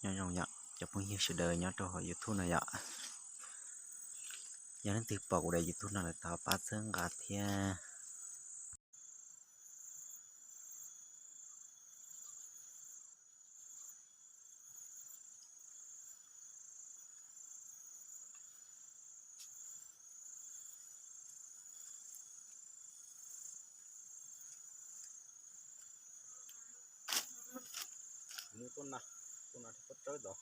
Nyob zoo yom cov phooj ywg sawv daws nyob rau hauv YouTube no yom. Yog leej twg pom kuv daim YouTube no lawm thov pab txhawb nqa thiab. Mus tuaj na, tuaj na thiab pob tsawb tod.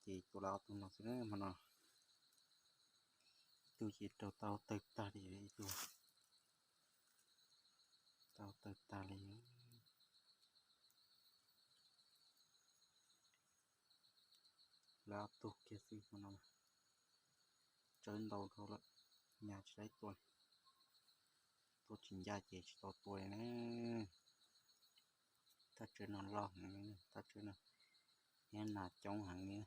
Ces tua lawv ob tug no xwb na hmo no. Ib tug ces raug tau tawg tag li, ib tug tau tawg tag li. Lawv ob tug kiag xwb hmo no. Tsawb ntau dhau lawm, nyas tsis laib tua li. Tua tsis ncaj ces tsis tau tua li na. Thaj tsawb no loj heev li, thaj tsawb no thiab nas coob heev li.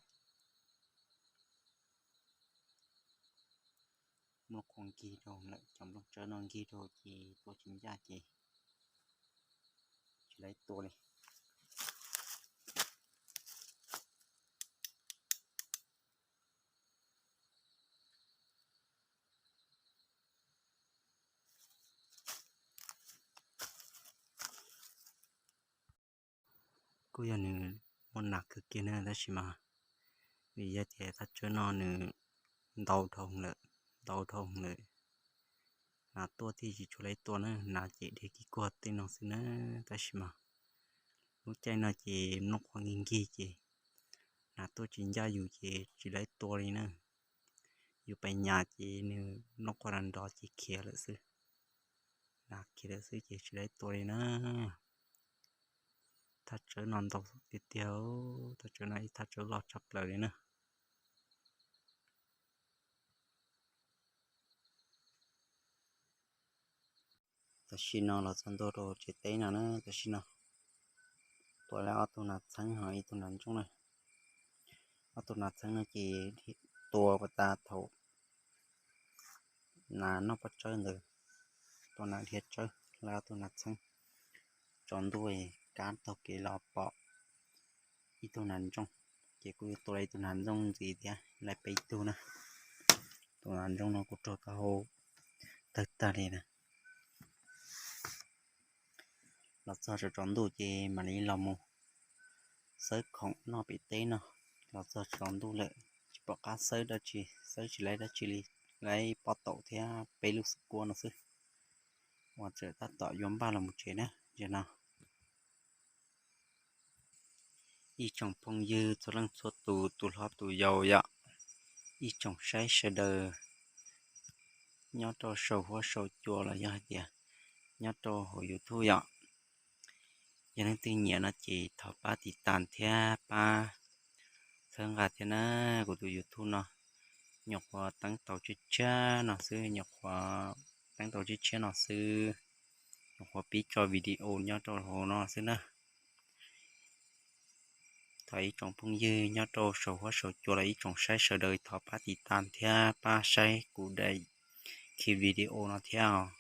Nplooj qhuav nkig rau lawm, cov nplooj tsawb no nkig rau ces tua tsis ncaj ces tsis laib tua li. Kuj yog nws muaj nas kawg kiag na, tab sis mas vim yog tias thaj tsawb no nws ntau dhau lawm, ntau dhau lawm, nas tuaj thiaj tsis tshua laib tua na, nas ces dhia kig kuag tej no xwb na. Tab sis mas lub caij no ces nplooj qhuav nkig nkig ces nas tuaj tsis ncaj yus ces tsis laib tua li na. Yus pais nyas ces nws nplooj qhuav nrov nrov ces khiav lawm xwb, nas khiav lawm xwb ces tsis laib tua li na. Thaj tsawb no ntau tiag tiag, thaj tsawb no ib thaj tsawb loj tshaj plaws li na. Tam sim no los txog ntua rau tsev teb no na, tam sim no tua lawv ob tug nas txheeb ho ib tug nas ntsooj na. Ob tug nas txheeb no ces tua puas tas thaum nas noj pob tsawb ntawd, tua nas dhia tsawb lawv ob tug nas txheeb. Tsaus ntuj kab taug kev los pom ib tug nas ntsooj, ces kuj yuav tua ib tug nas ntsooj ntxiv thiab, lawv peb tug na. Tus nas ntsooj no kuj raug taub hau tawg tag li na. Los txog tsaus tsaus ntuj ces mam li los mus xawb khoom noj pem teb no. Los txog tsaus ntuj lawm tsis pom qab xawb dab tsi, xawb tsis laib dab tsi li, laib pob taum thiab peb lub xwb kuab no xwb. Uas txawm tab tom yuav npaj los mus tsev na, yog no. Ib tsoom phooj ywg txhua leej txhua tus, tus hlob tus yau yom, ib tsoom saib sawv daws nyob rau saum huab saum cua los yog hais tias nyob rau hauv YouTube yom. Yog leej twg nyiam no ces thov pab tiv tas thiab pab txhawb nqa thiab na. Kuv tus YouTube no nyuam qhuav teeb tau tshiab tshiab no xwb, nyuam qhuav teeb tau tshiab tshiab no xwb, nyuam qhuav pib tso video nyob rau hauv no xwb na. Thov ib tsoom phooj ywg nyob rau saum huab saum cua los ib tsoom saib sawv daws thov pab tiv tas thiab pab saib kuv daim khi video no thiab os.